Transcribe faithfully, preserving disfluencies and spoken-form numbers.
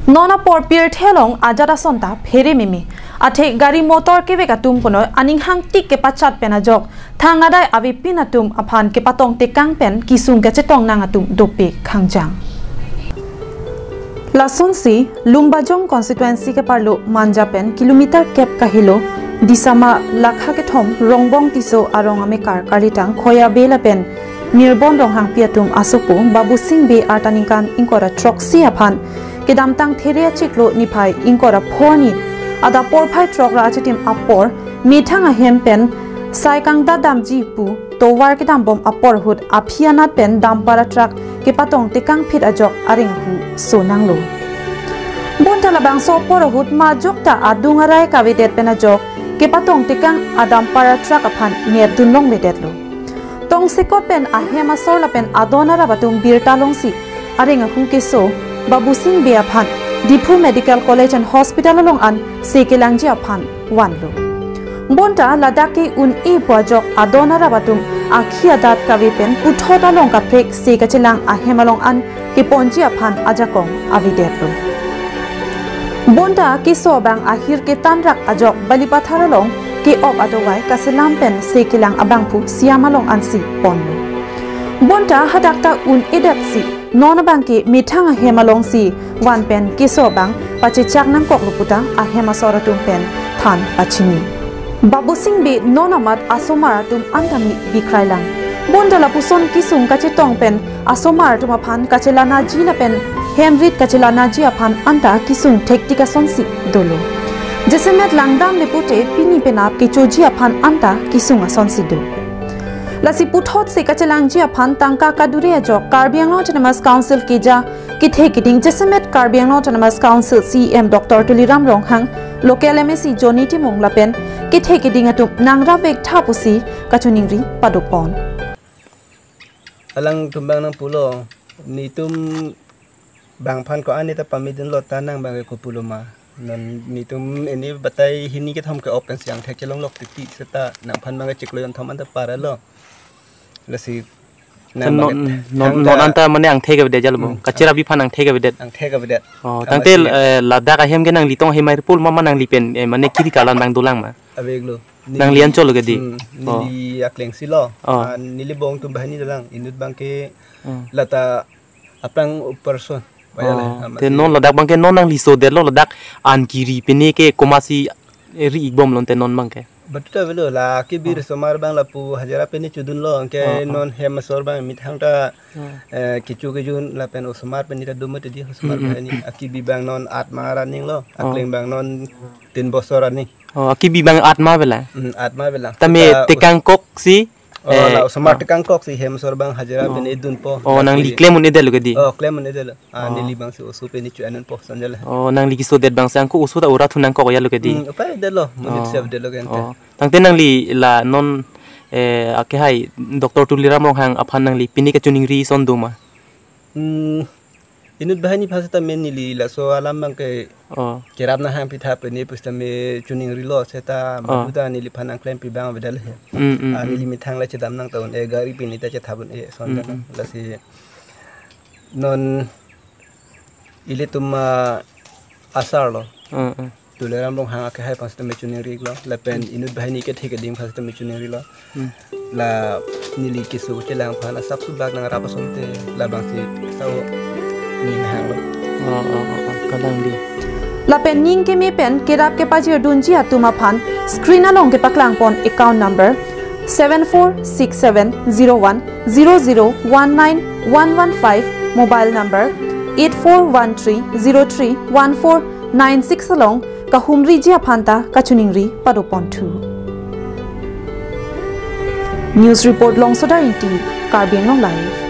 Non apor pirthe along ajat ason ta phere meme. Athe gari motor kevek atum punoi aning hangtik kepachat pen ajok thang adai avepin atum aphan kepatong tekang pen kesung kachetong nang atum dopik khangjang. Lasonsi Lumbajong constituency keparlo Manja pen kilometer kep kahelo Disama Lakha kethom Rongbong Tisso arong amekar karlitang Khoya Bey lapen Nirbon Ronghangpi atum asopo Babusing Bey arta ningkan ingkoi ra throksi aphan kedamtang There achiklo niphai ingkoi ra pho arni adap porphai throk ra achitim apor methang ahem pen sai kangdat damji pu tovar kedam bom apor ahut aphi anat pen dumper atruck kepatong tekang phit ajok areng ahu so nanglo. Bonta labangso apor ahut majok ta adung arai kavedet pen ajok kepatong tekang a dumper atruck aphan nepdun longledetlo. Tongsekot pen ahem asor lapen adon arap atum birta longsi areng ahu keso Babusing Bey aphan Diphu Medical College and Hospital along an se kelangji aphan vanlo. Bonta ladak ke un-e pu ajok adon arap atum akhi adat kave pen puthot along kaprek se kachelang ahem along an keponji aphan ajakong avedetlo. Bonta keso abang ahir ketan rak ajok Balipathar along ke-op adovai kaselam pen se kelang abangphu Siam along ansi ponlo. Bonta hadak ta un-edetsi non abangke methang ahem alongsi van pen keso abang pachechak nangkoklo puta ahem asor atum pen than pachini. Babusing Bey non amat asomar atum anta mi bikrailang. Bonta lapuson kesung kachetong pen asomar atum aphan kachelanaji lapen hemrit kachelanaji aphan anta kesung thektik asonsi dolo. Jasemet langdamle pute pini penap kechoji aphan anta kesung asonsi do. Lasi puthot se kachelangji aphan tangka kadure ajok Karbi Anglong Autonomous Council keja kethe keding jasemet Karbi Anglong Autonomous Council C E M Doctor Tuliram Ronghang, local M A C Johnny Timung lapen kethe keding atum nangrap vek tha pusi kachiningri padopon. Alangtum abang nangpulo, netum bang aphan ko-an ta pamidunlo ta nang abang ke kopulo ma. Non netum ini batai hini kethom ke-op pensi angthek chelonglok titi seta nangphan abang ke chiklo jonthom anta parlo. Lasi Te nang non, abang ke non, thangta non anta mane angthek avedet jalo bo. Hmm. Kacherabi aphan angthek avedet. Angthek avedet. Oh, amatsi tangte, eh, ladak ahem ke nangli tong ahemai pul ma, ma nangli pen, eh, mane kiri kalan abang dolang ma. Aveklo. Nangli anchot lo ke di? Hmm, oh. Neli akleng si lo. Oh. Ah, neli bong atum banghini dolang. Inut abang ke hmm. Lata aphrang operation. Waya le, oh, ah, te amatsi non ladak abang ke non nangli sodetlo ladak an kiri pine ke komatsi ri-ik bomlo te non abang ke. Betul ta avelo la kibi oh. Osomar abang lapu hajira pine chodunlo anke oh, oh. Non hem asor abang methang ta oh. Eh, kecho kejun lapen osomar pine ta dum te di osomar hmm, hmm. Banghini akibi abang non atma ra aning lo, oh. Akleng abang non tin bosor aning. Oh, akibi abang atma bela? Hmm, atma bela. Tame ta tekangkok si? Oh, eh, la osomar oh. Tekangkok si hem asor abang hajira oh. Pine dunpo. Oh, lasi nangli klem un-edetlo ke di? Oh, klem un-edetlo. Ah, oh. Neli abang si oso pine cho-en unpo sonjale. Oh, nangli kesodet abang si angko oso ta ura thu nangkok yalo ke di? Hmm, upai detlo, monit oh. Siap detlo ke ante. Oh. Tangte nangli la non, eh, akehai Doctor Tuliram Ronghang aphan nangli pine kachiningri ason do ma? Hmm, inut banghini aphan seta main neli laso alam abang ke oh. Kerap nanghangpi tha pine pusitame chiningrilo seta oh. Madu ta neliphan nangklempi abang avedal he. Mm, mm, ah, mm. Neli methang le chedam nang ta un-e gari pine ta chethap un-e son mm, jana mm. Lasi non ilitum, ah, asar lo. Mm, mm. Tuliram Ronghang akehai aphan sitame chiningri-iklo. Lapen inut banghini kethe keding aphan sitame chiningrilo. Hmm. La neli keso chelang aphan asap subak nangrap asonte labang si sao ning hanglo. Oh, oh, oh, oh, kalang di. Lapen ning keme pen kerap kepajirdunji atum aphan screen along kepaklangpon account number seven four six seven zero one zero zero one nine one one five, mobile number eight four one three zero three one four nine six along kahumriji aphan ta kachiningri padoponthu. News report Longsodar Ingti, Karbi Anglong Live.